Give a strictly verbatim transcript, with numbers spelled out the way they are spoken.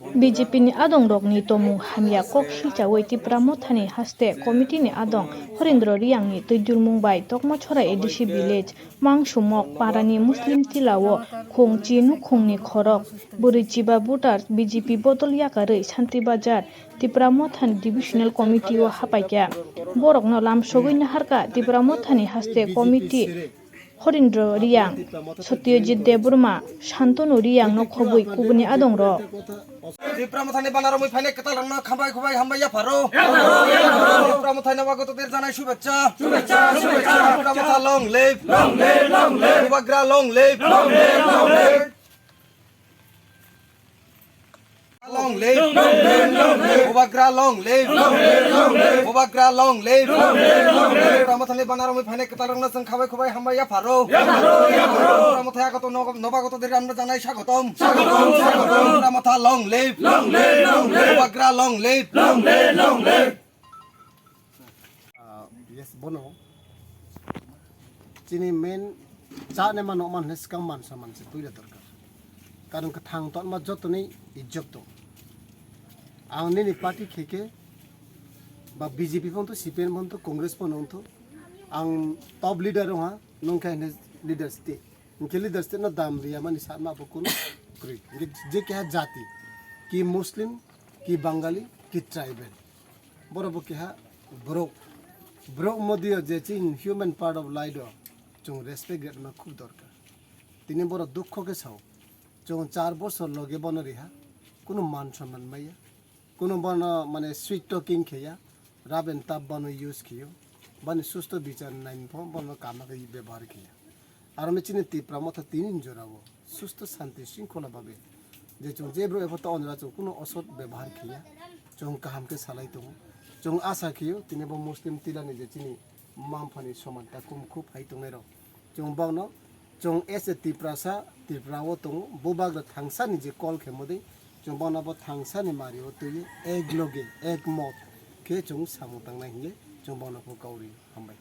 B J P ni adongrokni tongmung hamya kok silchaui Tipra Mothani haste committee ni adong Horindro Riyangni twijlmung bai Tokmachora A D C village Mangsumok parani Muslim tilao khungchi nukhungni khorok bwrwi chiba voter B J P bodol yakarwi Santi Bazar Tipra Mothani divisional committee o hapaikha. Borokno lamsogwi naharkha Tipra Mothani haste committee Horindro Riyang, Satyajit Debbarma, Shantanu Riyang no khobwi kubuni adongrok. Tipra Mothani banaromwi phainai kwtal rokno khambai khubai hambai yapharo. Tipra Mothani wago to der janai shubechcha. Shubechcha, shubechcha. Tipra Motha long live. Long live, long live. Bubagra long live. Long live, long live. Long live, long live. Bubagra long live. Long live, long live. Bubagra long live. Long live, long live. Tipra Mothani banaromwi phainai kwtal rokno chwng khabai khubai hambai yapharo. Yapharo, yapharo. Tipra Motha yago to nobago to der rokno janai swagotom. Swagotom, swagotom. Tipra Motha long live. Long live, long live. Bubagra long live. Long live, long live. Ah, yes, bono. Chini main chane ma nokman hwnwi swkang mansa mansi puila dorkar. Karon kwthang tongma jotoni ijjot tong. Ang nini party kheke ba B J P phone to, C P M phone to, Congress phone to. Ang top leader wngha, nungkhe hwnwi leader state. Hwnkhe leader state no dam riya mani sakma bo kunu kwrwi. Hwnkhe je keha jati, ki Muslim, ki Bangali, ki tribal. Borok bo keha borok. Borok modio je chini human part of life o chwng respect rwna khub dorkar. Tini borok dukho khe sao. Chwng char bosor loge bono riha. Kunu man sonman maya. Kunu bono mane sweet talking kheya. Rub and tap bono use khiyo. Bani susto bichar naimphang bono kama khe bebohar khiya. Aro me chini Tipra Motha tini jorao susto santi sringkhola babe je chwng je bro epho to onra chwng kuno osot bebohar khiya. Chwng kaham khe salai tongo. Chwng asa khiyo tini bo Muslim tilani je chini mamphani soman ta kum khub hai tongnai rok. Chwng bokno chwng as a Tiprasa Tripura o tongo. Bubagra thangsani je call khe modi chwng bokno bo thangsani mario twi ek loge ek mot khe chwng samung tangnai hinye chwng bokno kho kauri hambai.